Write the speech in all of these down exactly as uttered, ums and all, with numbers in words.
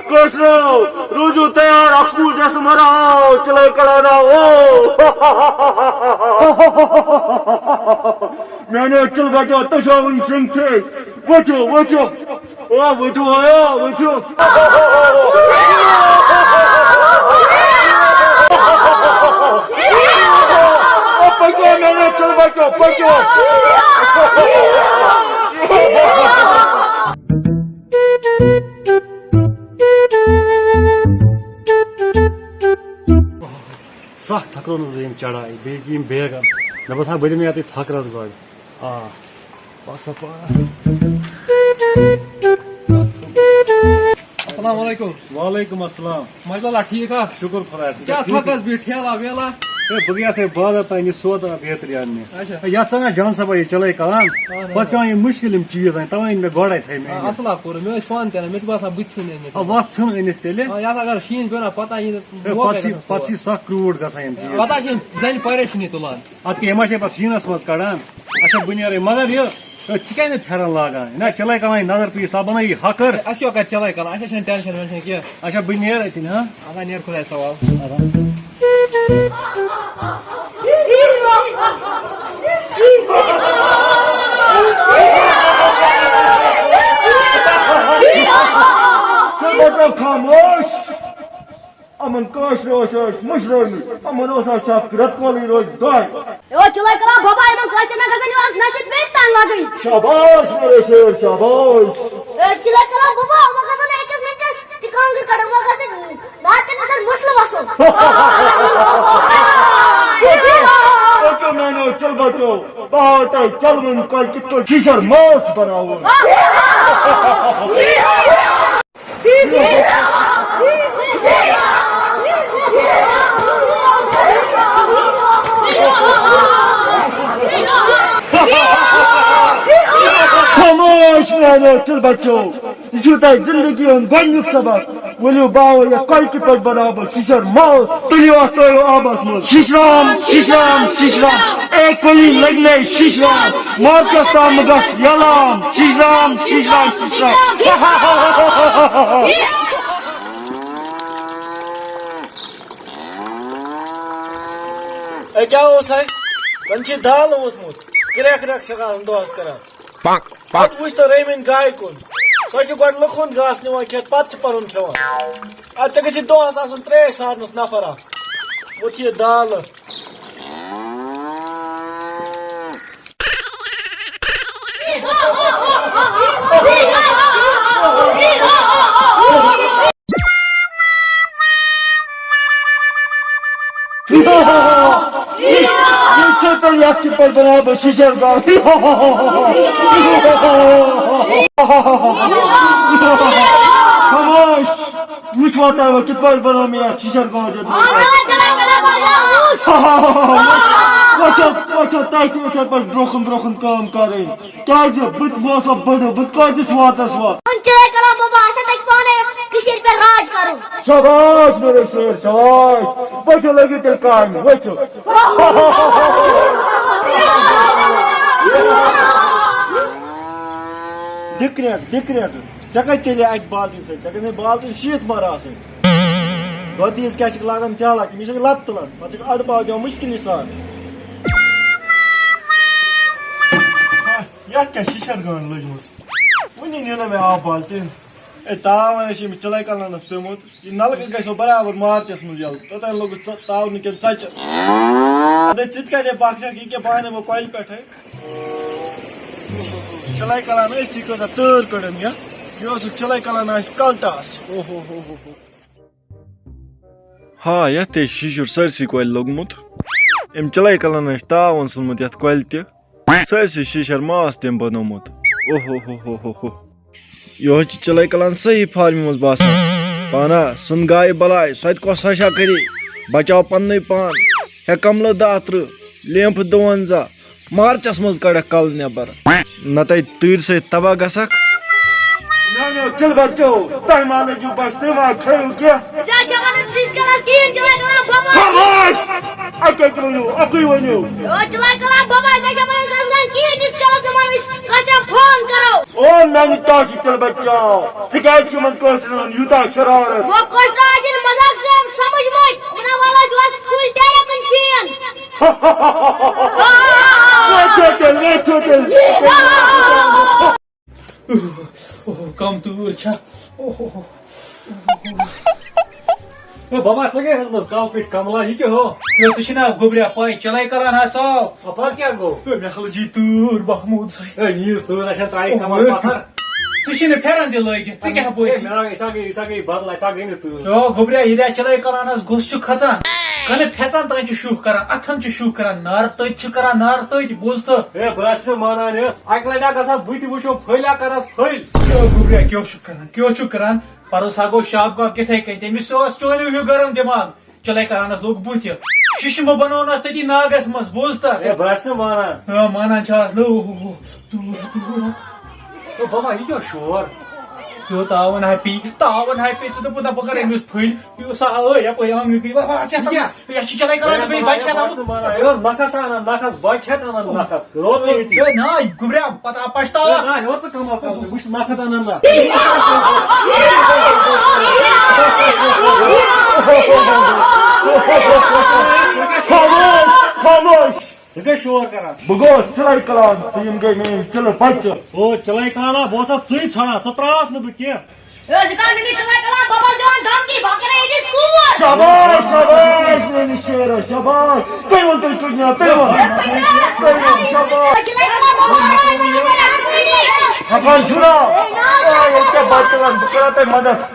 کٲشرو، روٗزِو تیار، اَکھ سپوٗن جسمہٕ مَرو، چِلَے کَڑان آو۔ میٛانیو چِلہٕ بَچو، تُہۍ چھِوا وٕنہِ سِنٛگتھٕے؟ ؤتھِو، ؤتھِو۔ آ، ؤتھِو، آ، ؤتھِو۔ آ، پٔکِو، میٛانیو چِلہٕ بَچو، پٔکِو۔ سَتھ تھکرونس بہٕ یِم چڑایہِ، بیٚیہِ یِم بیگن۔ مےٚ باسان، بہٕ دِمہٕ یَتٕے تھکرس گۄڈٕ۔ آ، پَکھ سا پَکھ۔ السلام علیکم۔ وعلیکم السلام۔ مجدہ اللہ، ٹھیٖک ہا؟ شُکُر خۄدایَس کُن۔ کیٛاہ ٹھیٖک تھکس بیٚیہِ ٹھیلہ ویلہ؟ ہے، بہٕ گٔیَس ہے بازر تام یہِ سودا بیترِ اَننہِ۔ اچھا۔ ہے، یَتھ ژٕ اَنان جان صٲبا یہِ چِلَے کَلان، اَہَن حظ۔ پَتہٕ پٮ۪وان یِم مُشکِل یِم چیٖز اَنٕنۍ، تَوَے أنۍ مےٚ گۄڈَے تھٲے مےٚ آ، أنِتھ۔ اَصٕل ہا کوٚر، مےٚ ٲسۍ پانہٕ تہِ اَنان، مےٚ تہِ باسان بہٕ تہِ ژھٕنہٕ أنِتھ۔ آ، وَتھ ژھٕن أنِتھ تیٚلہِ۔ آ، یَتھ اگر شیٖن پیوٚو نا، پَتہٕ یی نہٕ ہے، موقعے پَتہٕ چھِ، گژھان پَتہٕ تور۔ چھِ سَکھ کرٛوٗٹھ گژھان یِم چیٖز۔ پَتہٕ چھِ یِم زَنہِ پریشٲنی تُلان۔ اَدٕ کیٛاہ، یِم ما چھِ پَتہٕ شیٖنَس منٛز کَڑان؟ اچھا، بہٕ نیرَے، مگر یہِ، ہے، ژٕ کیٛازِ نہٕ پھٮ۪رَن لاگان؟ نہ، چِلَے کَلان نظر پیٚیہِ، سۄ بَنٲیی ہَکھٕر۔ اَسہِ کیٛاہ کَرِ چِلَے کَلان؟ اَسہِ چھَنہٕ ٹٮ۪نشَن وٮ۪نشَن کینٛہہ۔ اچھا، بہٕ نیرٕ اَتہِ، ہا؟ اَدٕ ہا، نیر خۄدایَس حوالہٕ۔ اَدٕ ہا۔ ژٕ مطلب خاموش۔ یِمَن کٲشرٮ۪و ٲسۍ أسۍ مٔشرٲومٕتۍ، یِمَن اوس اَسہِ اَکھ رٮ۪تہٕ کولٕے روزِ دۄے۔ ہے، او چِلَے کَلان بابا، یِمَن کٲشرٮ۪ن نہ گژھن یِم آز نَشہِ پٮ۪ٹھ تام لَگٕنۍ۔ شاباش میرے شیر، شاباش۔ ہے، چِلَے کَلان بابا، یِمَن گژھن نہٕ أکِس مِنٹَس تہِ کانٛگٕر کَڑٕنۍ، وۄنۍ گژھن راتَن گژھن مُسلہٕ وَسُن۔ پٔکِو میٛانیو چِلہٕ بَچو، بہٕ ہاوٕ تۄہہِ چَلوٕنۍ کۄلہِ کِتھ پٲٹھۍ شیٖشَر ماس بَناوُن۔ خاموش میانیو چِلہٕ بچو، یہِ چھُ تۄہہِ زندگی ہُنٛد گۄڈٕنیُک سبق۔ ؤلِو باوو یتھ کۄلہِ کِتھ پٲٹھۍ بناوو بہٕ شِشر ماس۔ تُلِو اتھ ترٲیِو آبس منٛز۔ شِشرام، شِشرام، شِشرام۔ اے کۄلی لگہِ مےٚ شِشرام۔ مارچس تام گژھ یلام۔ شِشرام، شِشرام، شِشرام۔ اے، کیٛاہ اوس ہے؟ زَن چھِ دال ووتمُت، کرٛٮ۪کھ کرٛٮ۪کھ چھَکھ آسان دۄہَس کران۔ پَتہٕ وٕچھ تہٕ رٔمِنۍ گایہِ کُن۔ سۄ چھِ گۄڈٕ لُکھ ہُنٛد گاسہٕ نِوان کھٮ۪تھ، پَتہٕ چھِ پَنُن کھٮ۪وان۔ اَدٕ ژےٚ گژھی دۄہَس آسُن ترٛیش سارنَس نفر اَکھ۔ وۄتھ یہِ دالہٕ۔ یہِ چھُ تیٚلہِ یَتھ کِتھ پٲٹھۍ بَناوٕ بہٕ شِشَر گاو؟ خاموش! وٕچھ وۄنۍ تۄہہِ وۄنۍ کِتھ پٲٹھۍ بَنٲو مےٚ یَتھ شِشَر گاو؟ وۄتھو، وۄتھو، تۄہہِ تہِ یِتھَے پٲٹھۍ برٛونٛہہ کُن برٛونٛہہ کُن کٲم کَرٕنۍ۔ کیٛازِ؟ بہٕ تہِ گوس وۄنۍ بٔڑٕ، بہٕ تہِ کَتہِ دِس واتَس وۄنۍ۔ وۄنۍ چِلَے کَلان بابا، اَسہِ ہا تَتہِ پانَے کٔشیٖرِ پٮ۪ٹھ راج کَرُن۔ شاباش میرے شیر، شاباش۔ ؤتھِو، لٔگِو تیٚلہِ کامہِ، ؤتھِو۔ دِکرٮ۪ک، دِکرٮ۪ک، ژےٚ کَتہِ چلے اَکہِ بالٹیٖن سۭتۍ؟ ژےٚ گژھِ بالٹیٖن شیٖتھ مَرٕ آسٕنۍ۔ دۄدٕ دیٖز کیٛاہ چھِکھ لاگان چالاک؟ تٔمِس چھَکھ لَتہٕ تُلان، پَتہٕ چھَکھ اَڈٕ پاو دِوان مُشکِلی سان۔ یَتھ کیٛاہ شِشَر گانٛڈ لٔجمٕژ؟ وٕنی نیوٗ نہٕ مےٚ آب بالٹیٖن۔ اے، تاوَن ہے چھِ أمِس چِلَے کَلَنَس پیوٚمُت۔ یہِ نَلکہٕ گژھِ وۄنۍ برابر مارچَس منٛز یَلہٕ۔ توٚتام لوٚگُس ژ-، تاونہٕ کٮ۪ن ژۄچَن۔ اَدَے ژٕ تہِ کَتہِ پَکھ چھَکھ؟ یہِ کیٛاہ بہٕ اَنَے وۄنۍ کۄلہِ پٮ۪ٹھَے؟ چِلَے کَلَن ٲسۍ، یہِ کۭژاہ تۭر کٔڑٕن یَتھ۔ یہِ اوسُکھ چِلَے کَلَن آسہِ کَلٹاس۔ او ہو ہو ہو ہو۔ ہا، یَتھ تہِ چھِ شِشُر سٲرسٕے کۄلہِ لوٚگمُت۔ أمۍ چِلَے کَلَن چھِ تاوَن ژھُنمُت یَتھ کۄلہِ تہِ۔ سٲرسٕے شِشَر ماس تٔمۍ بَنومُت۔ اوہ ہو ہو ہو ہو ہو۔ یِہوٚے چھِ چِلَے کَلان صحیح فارمہِ منٛز باسان۔ پانا، سُنٛد گایہِ بَلاے، سۄ تہِ کۄس ہشا کَرِ؟ بَچاو پَننُے پان۔ ہے کَملہٕ دَہ تٕرٛہ، لیمفہٕ دُوَنزاہ، مارچَس منٛز کَڑَکھ کَلہٕ نٮ۪بَر۔ نَتہٕ تۭرِ سۭتۍ تباہ گژھکھ۔ میٛانیو چِلہٕ بَچو، تۄہہِ ما لٔگِو بَچہٕ، تُہۍ ما کھیٚیِو کینٛہہ؟ أسۍ حظ کھٮ۪مو نہٕ تِژھ کالَس کِہیٖنۍ، چِلَے کَلان بابا۔ خاموش! اَکُے ؤنِو، اَکُے ؤنِو۔ او چِلَے کَلان بابا، أسۍ حظ کھٮ۪مو نہٕ تِژھ کالَس کِہیٖنۍ، تِژھ کالَس کھٮ۪مو أسۍ کَچا پھوٚل۔ میانہِ ٹاٹھہِ تیٚلہِ بچاو۔ ژٕ کیازِ چھُ یِمن کٲشرٮ۪ن ہُنٛد یوٗتاہ شرارت؟ وہ کٲشرا آسہِ مزاق سے ہم سمجھ مت۔ بنا والا جو آسہِ کُلۍ تیرے کُن شیٖن۔ وۄتھ تھو تیٚلہِ، وۄتھ تھو تیٚلہِ۔ اوہ، کم تۭر چھا۔ اوہ۔ ہے بابا، ژےٚ کیٛاہ ہیٚژمٕژ کاوٕ پیٚٹھۍ کملا؟ یہِ کیٛاہ ہو؟ ہے، ژےٚ چھِنا گوٚبریا پاے، چِلَے کَلان ہا ژاو۔ آ، پَتہٕ کیٛاہ گوٚو؟ ہے، مےٚ ہلجی تۭر محموٗد سٕے۔ ہے، ییٖژ تۭر، اَسہِ چھَنہٕ ترٛایہِ کمل اوے۔ پَتھر۔ ژٕ چھِنہٕ پھٮ۪رن تہِ لٲگِتھ، ژٕ کیٛاہ ہے، بوزِ؟ مےٚ آو، أسۍ ہا گٔے، أسۍ ہا گٔے بدل، اَسہِ ہا گٔے نہٕ تۭر۔ ہے گوٚبریا، ییٚلہِ اَتھ چِلَے کَلانَس گوٚس چھُ کھَژان، کَنہٕ پھٮ۪ژان تام چھُ شُہ کَران، اَتھَن چھُ شُہ کَران، نارٕ تٔتۍ چھِ کَران، نارٕ تٔتۍ، بوٗزتھٕ؟ ہے، بہٕ ہا چھُس نہٕ مانان یَس۔ اَکہِ لَٹہِ ہا گژھان بہٕ تہِ وٕچھو، پھٔلۍ ہا کَرَس پھٔلۍ۔ ہے گوٚبریا، کیٛاہ چھُکھ کَران؟ کیٛاہ چھُکھ کَران؟ پرُس ہا گوٚو شب گۄب کِتھے کٔنۍ، تٔمِس اوس چونیو ہیوٗ گرم دٮ۪ماغ، چِلَے کَلانَس لوٚگ بُتھِ۔ شیٖشہٕ مہٕ بنوونَس تٔتی ناگَس منٛز، بوٗزتھا؟ ہے، بہٕ ہا چھُس نہٕ مانان۔ آ، مانان چھِ آز نہٕ، اوہ، اوہ، اوہ، دوٗر، دوٗر۔ ہے بابا، یہِ کیٛاہ شور؟ یو تاوَن ہیپی، تاوَن ہیپی، ژٕ دوٚپُتھ نہ بہٕ کَرٕ أمِس پھٔلۍ۔ یہِ اوس سا، ٲے، یَپٲرۍ آنٛگنہِ کِنۍ، وَ-، وَ-، ژےٚ یہِ کیٛاہ؟ یہِ چھِ چِلَے کَلان، ہے، دوٚپُن، یہِ بَچہِ چھِ بابا، اَنان۔ بہٕ چھُس نہٕ مانان۔ ہے، نَکھَس ہا اَنان، نَکھَس، بَچہِ ہٮ۪تھ اَنان نَکھَس۔ روز ژٕ ییٚتی۔ ہے، نا، گوٚبریا، پَتہٕ آو پَشتاوا۔ ہے، نا، یہِ اوس ژٕ کَمال کَران، وٕچھ نَکھَس اَنان نا۔ خاموش، خاموش۔ یہِ گٔے شور کران۔ بہٕ گوٚوُس چِلَے کَلان تہٕ یِم گٔے میٛٲنۍ چِلہٕ بَچہٕ۔ او، چِلَے کَلان، بہٕ اوسَتھ ژٕے ژھانٛڈان، ژٕ ترٛاوَتھ نہٕ بہٕ کینٛہہ۔ ہے، ژٕ کَر مےٚ گٔے چِلَے کَلان، بَبَس دِوان دھمکی، بہٕ کَرَے ییٚتی ژوٗر۔ شاباش، شاباش، میٛٲنِس شیرَس، شاباش۔ تُہۍ ؤنۍ تُہۍ کٔرۍ مےٚ، تُہۍ ؤنۍ۔ تُہۍ ؤنۍ، شاباش۔ چِلَے کَلان، بَبَس دِوان دھمکی۔ ہٮ۪کان چھُنا؟ آ، ییٚلہِ ژےٚ بَچہٕ وَن، بہٕ کَرو تۄہہِ مَدَد۔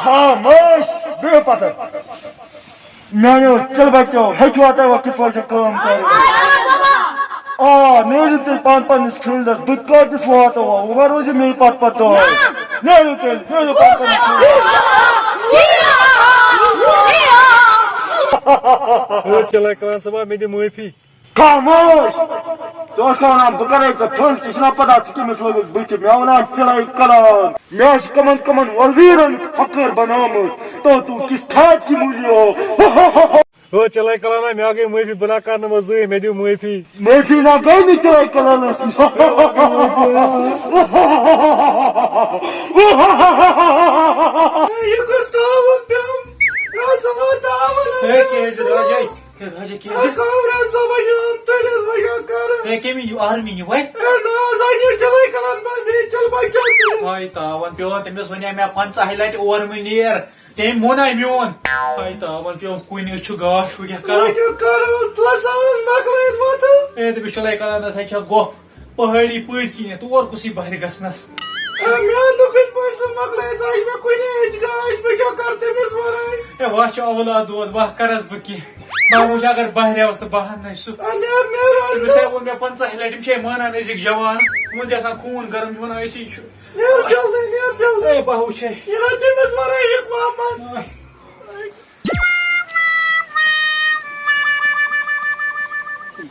خاموش، بِہِو پَتھَر۔ میٛانیو چِلہٕ بَچو، ہیٚچھوا تۄہہِ وۄنۍ کِتھ پٲٹھۍ چھِ کٲم کَرٕنۍ؟ آ، نیٖرِو تُہۍ پانہٕ پنٛنِس فیٖلڈَس، بہٕ کۭتِس واتو وۄنۍ؟ وۄنۍ ما روزِ مے پَتہٕ پَتہٕ دۄہَے؟ نیٖرِو تیٚلہِ، نیٖرِو پانہٕ پنٛنِس فیٖلڈَس۔ ہے، چِلَے کَلان صٲبا، مےٚ دِ معٲفی۔ خاموش! ژٕ اوسکھا وَنان بہٕ کَرَے ژےٚ پھٔلۍ، ژےٚ چھُنا پَتہ ژٕ کٔمِس لوٚگُکھ بٕتھِ؟ مےٚ وَنان چِلَے کَلان۔ مےٚ حظ چھِ کَمَن کَمَن وۄلویٖرَن فقیٖر بنٲومٕژ۔ تو تو کس کھاد کی مولی ہو؟ ہو، چِلَے کَلان، مےٚ گٔے معٲفی، بہٕ نہ کَرٕ نہٕ وۄنۍ زٕہٕے، مےٚ دِیِو معٲفی۔ معٲفی نہ گٔے نہٕ چِلَے کَلانَس۔ یہِ کُس تاوُن پیوٚم؟ مےٚ اوس یِمَن تاوُن ہے، کیٛازِ راجے؟ ہے، راجے، کیٛازِ؟ ہے، کامران صٲبَن نیوٗم تٔلِتھ، وۄنۍ کیٛاہ کَرٕ؟ ہے، کٔمۍ یہِ آرمی یہِ وۄنۍ؟ ہے، نہ حظ، اَتہِ یہِ چِلَے کَلان، بَس بیٚیہِ چِلہٕ بَچَن تہِ۔ ہاے تاوَن پیوٚو، تٔمِس وَنے مےٚ پنٛژاہہِ لَٹہِ اورٕ مہٕ نیر۔ تٔمۍ مون ہے میون۔ ہاے تاوَن پیوٚو کُنہِ، أسۍ چھُ گاش، وۄنۍ کیٛاہ کَرو؟ وۄنۍ کیٛاہ کَرو؟ لَسان مۄکلٲیِتھ وۄتھو۔ ہے، تٔمِس چھُ لَے کَران، نہ سا چھےٚ گۄپھ پہٲڑی پٔتۍ کِنٮ۪تھ، تور کُسٕے بَہرِ گژھنَس۔ ہے، میٛانہِ دُکھٕچ پٲٹھۍ سُہ مۄکلٲیِتھ، سۄ ہیٚچھ مےٚ کُنہِ ہیٚچھ گاش، بہٕ کیٛاہ کَرٕ تٔمِس وَرٲے؟ ہے، وَ چھُ اولاد دود، وَ کَرَس بہٕ کینٛہہ۔ بہٕ وٕچھِ اگر بَہرِ آوَس تہٕ بہٕ اَنہٕ نَے سُہ۔ ہے، نیر، نیر، تٔمِس ہے ووٚن مےٚ پنٛژاہ لَٹہِ، یِم چھِ ہے مانان أزِکۍ جوان، یِمَن چھِ آسان خوٗن گرم، یِمَن آسہِ یہِ چھُ۔ نیر جلدی، نیر جلدی۔ اے، بہٕ وٕچھے۔ یہِ رَٹہِ تٔمِس وَرٲے یہِ واپس۔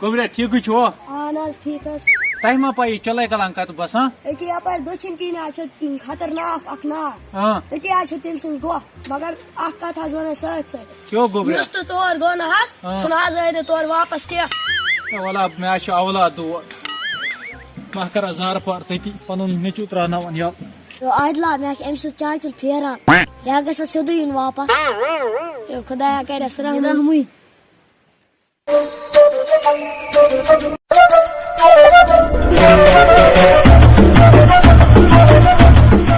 گوٚبریا، ٹھیٖکٕے چھُوا؟ اہن حظ، ٹھیٖک حظ۔ تۄہہِ ما پَیہِ یہِ چِلَے کَلان کَتہِ بَسان؟ أکیٛاہ یَپٲرۍ دٔچھِنۍ کِنۍ حظ چھُ خطرناک اَکھ ناگ۔ آ۔ أتی حظ چھُ تٔمۍ سُنٛد گۄپھ۔ مگر اَکھ کَتھ حظ وَنَے سۭتۍ سۭتۍ۔ کیٛاہ گوٚبریا؟ یُس تہٕ تور گوٚو نہٕ حظ، آ۔ سُہ نہٕ حظ آیہِ نہٕ تورٕ واپَس کینٛہہ۔ ہے وَلہ، مےٚ حظ چھُ اولاد دود۔ بہٕ ہا کَرٕ ہا زارٕ پار تٔتی، پَنُن نیٚچوٗ ترٛاوناوَن یَلہٕ۔ آیدلا، مےٚ چھِ أمۍ سُنٛد چاچُن پھیران۔ یہِ ہا گژھِ وۄنۍ سیوٚدُے یُن واپس۔ ہے خۄدایا، کَرٮ۪س رحمٕے۔ رحمٕے۔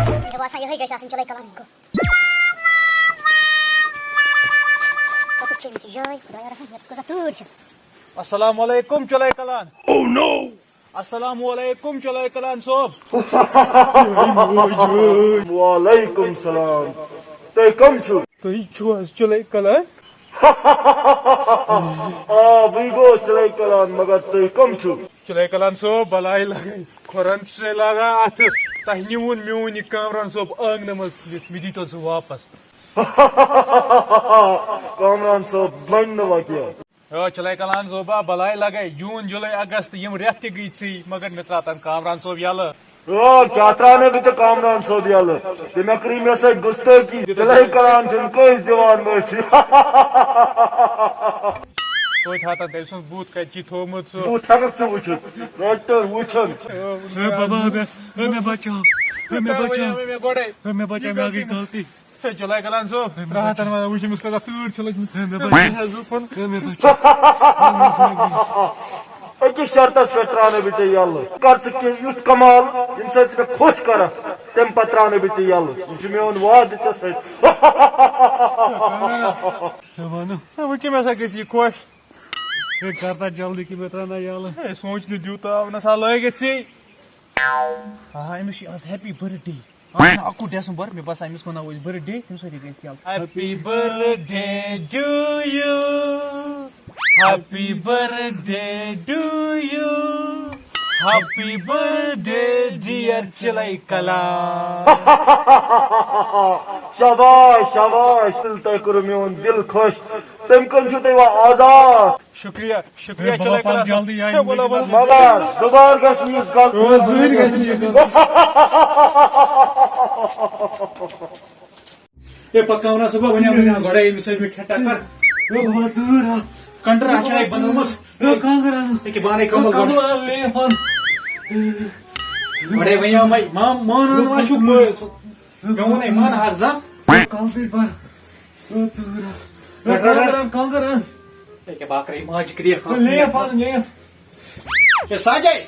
مےٚ باسان، یِہوٚے گژھِ آسٕنۍ چِلَے کَلان گوٚو۔ کوٚتُتھ چھِ أمِس یہِ جاے؟ خۄدایا رحم، یَتھ کۭژاہ تۭر چھِ۔ السلام علیکم، چِلَے کَلان۔ Oh no! السلام علیکم، چِلَے کَلان صٲب۔ وعلیکم سلام۔ تُہۍ کَم چھِو؟ تُہۍ چھِو حظ چِلَے کَلان؟ آ، بٕے گوٚوُس چِلَے کَلان، مگر تُہۍ کَم چھِو؟ چِلَے کَلان صٲب، بَلاے لَگَے۔ کھۄرَن چھُسَے لاگان اَتھٕ۔ تۄہہِ نیوٗوُن میون یہِ کامران صٲب آنٛگنہٕ منٛز تُلِتھ، مےٚ دیٖتو سُہ واپَس۔ کامران صٲب بنہِ نہٕ وۄنۍ کینٛہہ۔ آ، چلے کلان صٲبا، بلاے لگے۔ جون، جولائی، اگست، یِم رٮ۪تھ تہِ گٔے ژٕے، مگر مےٚ ترٛاو تن کامران صٲب یَلہٕ۔ آ، کیٛاہ ترٛاونہٕ بہٕ ژےٚ کامران صٲب یَلہٕ؟ تٔمۍ کٔرٕے مےٚ سۭتۍ گُستٲخی۔ چلے کلان چھُنہٕ کٲنٛسہِ دِوان معٲفی۔ توتہِ ہاتن تٔمۍ سُنٛد بُتھ کتہِ چھُے تھوٚومُت سُہ؟ بُتھ ہٮ۪ککھ ژٕ وٕچھِتھ؟ رٔٹۍ تہٕ وٕچھُن۔ اے بابا، اے مےٚ، اے مےٚ بچاو، اے مےٚ بچاو، مےٚ گۄڈے۔ اے مےٚ بچاو، مےٚ گٔے غلطی۔ ہے، چلے کلان صٲب، راحت انوار، وٕچھ أمِس کۭژاہ تۭر چھِ لٔجمٕژ۔ ہے، مےٚ بچہِ۔ ہے، زُو پھوٚل۔ ہے، مےٚ بچہِ۔ أکِس شرطس پٮ۪ٹھ ترٛاونہٕ بہٕ ژےٚ یَلہٕ۔ کر ژٕ کینٛہہ یُتھ کمال، ییٚمہِ سۭتۍ ژٕ مےٚ خۄش کرکھ، تَمہِ پتہٕ ترٛاونہٕ بہٕ ژےٚ یَلہٕ۔ یہِ چھُ میون وعدٕ ژےٚ سۭتۍ۔ ہے، وَنہٕ۔ ہے، وۄنۍ کٔمۍ ہسا گژھِ یہِ خۄش؟ ہے، کر تَتھ جلدی کہِ مےٚ ترٛاونا یَلہٕ۔ ہے، سونٛچ نہٕ تیوٗتاہ، آو نہ سا لٲگِتھ ژےٚ۔ آ، أمِس چھُ آز happy birthday۔ آ، اَکوُہ دسمبر، مےٚ باسان أمِس وَناو أسۍ birthday، تَمہِ سۭتۍ گژھِ یَلہٕ۔ Happy birthday to you, happy birthday to you, happy birthday dear چلے کلان۔ شاباش، شاباش، دِل تۄہہِ کوٚروٕ میون دِل خۄش۔ تَمہِ کِنۍ چھُو تُہۍ وۄنۍ آزاد۔ شُکریہ، شُکریہ، ہے، چلے بابا، کلان۔ جلدی آیہِ ہے، وَلہٕ، وَلہٕ۔ مگر دُبارٕ گژھِ نہٕ یِژھ غلطی۔ او، زٕہٕنۍ گژھِ نہٕ یِژھ غلطی۔ ہے، پکاو نا صُبح، وۄنۍ آو، وۄنۍ آو، گۄڈے أمِس سۭتۍ مےٚ کھٮ۪ٹھا کر۔ ہے، بابا، دوٗر آ۔ کنٹر اچھا ہے بنٲومٕژ۔ ہے، کانٛگٕر اَن۔ یہِ کیٛاہ بانَے کمبل گۄڈٕ۔ کمبل اَن، لیف اَن۔ گۄڈے وۄنۍ آو مےٚ، ما-، مانان ما چھُکھ مٲلۍ سُہ؟ مےٚ ووٚن ہے، مان حق زن۔ ہے، کمبل بر۔ ہے، دوٗر آ۔ ہے، کانٛگٕر اَن، کانٛگٕر اَن۔ ہے، کیٛاہ باکرے ماجہِ کرٛیکھ۔ ہے، لیف اَن، لیف۔ ہے، ساجے۔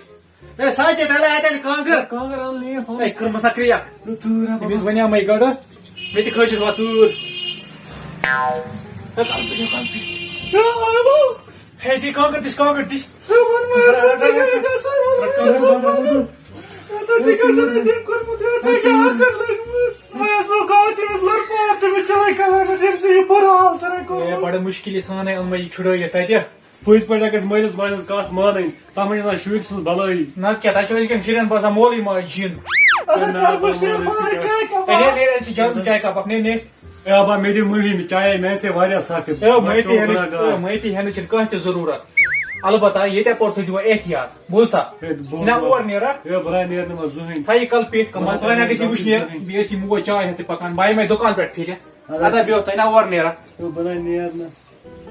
ہے، ساجے، تَلے اَتٮ۪ن کانٛگٕر۔ کانٛگٕر اَن، لیف اَن۔ ہے، کٔرمٕژ سا کرٛیکھ۔ ہے، دوٗر آ، أمِس بابا۔ وَنیٛامَے گۄڈٕ، مےٚ تہِ کھٲجِتھ وۄنۍ تۭر۔ ہے، کانٛگٕر، کانٛگٕر۔ ہے، دی کانٛگٕر، دِس کانٛگٕر، دِس۔ ہے، وَن مےٚ، ہے، ژٕ کیٛاہ گژھان؟ ہے، ژٕ کیٛاہ چھُکھ اَتہِ تٔمۍ کوٚرمُت؟ ہے، ژےٚ کیٛاہ اَکھ لٔجمٕژ؟ ہے، سُہ گوٚو تٔمِس لٔڑکہٕ اَکھ، تٔمِس چلے کَلَس، ییٚمۍ ژےٚ یہِ بُرٕ حال چھُنہ ہے، کوٚرمُت۔ بَڑٕ مُشکِلی سانَے أنۍ مےٚ یہِ چھُڑٲیِتھ تَتہِ۔ پٔزۍ پٲٹھۍ اگر أسۍ مٲلِس ماجہِ ہٕنٛز کَتھ مانٕنۍ، تَتھ منٛز چھِ آسان شُرۍ سٕنٛز بَلٲیی۔ نَتہٕ کیٛاہ، تَتہِ چھِ أزکٮ۪ن شُرٮ۪ن باسان مولٕے ماجہِ جِن۔ اَدٕ کَر بہٕ شیر پانہٕ چاے کَپ اَکھ؟ ہے، نیر، نیر، أسۍ چھِ جلدی چاے کَپ اَکھ، نیر، نیر۔ اے ابا، مےٚ دِ معٲفی، مےٚ چایے، مےٚ آسہِ واریاہ سخت۔ اے، معٲفی ہٮ۪نٕچ، گُناہ گار۔ اے، معٲفی ہٮ۪نٕچ چھِنہٕ کانٛہہ تہِ ضروٗرت۔ البتہ ییٚتہِ اَپور تھٲیزِ وۄنۍ احتیاط، بوٗزتھا؟ ہے، بوٗز نہ بوٗز۔ اور نیرَکھ۔ ہے، بہٕ نہ نیرٕ نہٕ وۄنۍ زٕہٕنۍ۔ تھاو یہِ کَلہٕ پیٖٹھۍ کَمَل، بہٕ نہ تۄہہِ نہ گٔژھِو نیرٕ وٕچھنہِ، زٕہٕنۍ۔ بیٚیہِ ٲسۍ یہِ موج چاے ہٮ۪تھ تہِ پَکان، بہٕ یِمَے دُکان پٮ۪ٹھ پھِرِتھ۔ اَدٕ اَدٕ بیٚہو تۄہہِ نہ اور نیرَکھ۔ ہے، بہٕ نہ نیرٕ نہٕ۔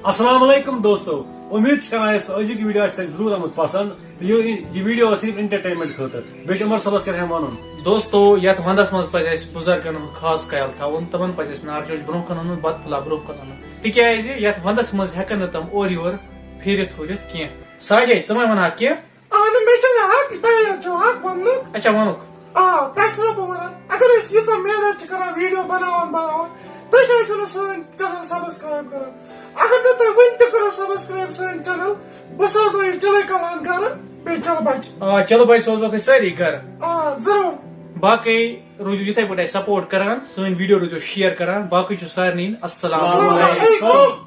السلام علیکم دوستو، امید چھِ کران أسۍ أزیُک یہِ ویڈیو آسہِ تۄہہِ ضروٗر آمُت پسنٛد۔ تہٕ یہِ، یہِ ویڈیو ٲس صرف entertainment خٲطرٕ۔ بیٚیہِ چھُ عمر صٲبس کیٛاہ تھام وَنُن۔ دوستو، یتھ ونٛدس منٛز پزِ اَسہِ بُزرگن ہُنٛد خاص خیال تھاوُن، تِمن پزِ اَسہِ نار چیوٚش برٛونٛہہ کُن اَنُن، بتہٕ پھوٚلہ برٛونٛہہ کُن اَنُن، تِکیازِ یتھ ونٛدس منٛز ہٮ۪کن نہٕ تِم اورٕ یور پھیٖرِتھ تھوٗرِتھ کینٛہہ۔ ساجے، ژٕ ما وَنہٕ ہا کینٛہہ؟ اہن، مےٚ چھَنہٕ حق، تۄہہِ حظ چھُو حق وَننُک۔ اچھا، وَنُکھ۔ آ، تۄہہِ چھُسو بہٕ وَنان، اگر أسۍ ییٖژاہ محنت چھِ کَران، ویٖڈیو بَناوان، بَناوان، تُہۍ کیٛازِ چھُو نہٕ سٲنۍ channel subscribe کَران؟ اگر نہٕ تُہۍ وٕنہِ تہِ کٔرِو subscribe سٲنۍ channel، بہٕ سوزناو یہِ چِلَے کَلان گَرٕ، بیٚیہِ چِلہٕ بَچہِ۔ آ، چِلہٕ بَچہِ سوزوکھ أسۍ سٲری گَرٕ۔ آ، ضروٗر۔ باقٕے روٗزِو یِتھَے پٲٹھۍ اَسہِ support کَران، سٲنۍ ویٖڈیو روٗزِو share کَران۔ باقٕے چھُ سارنٕے السلام السلام علیکم۔ علیکم۔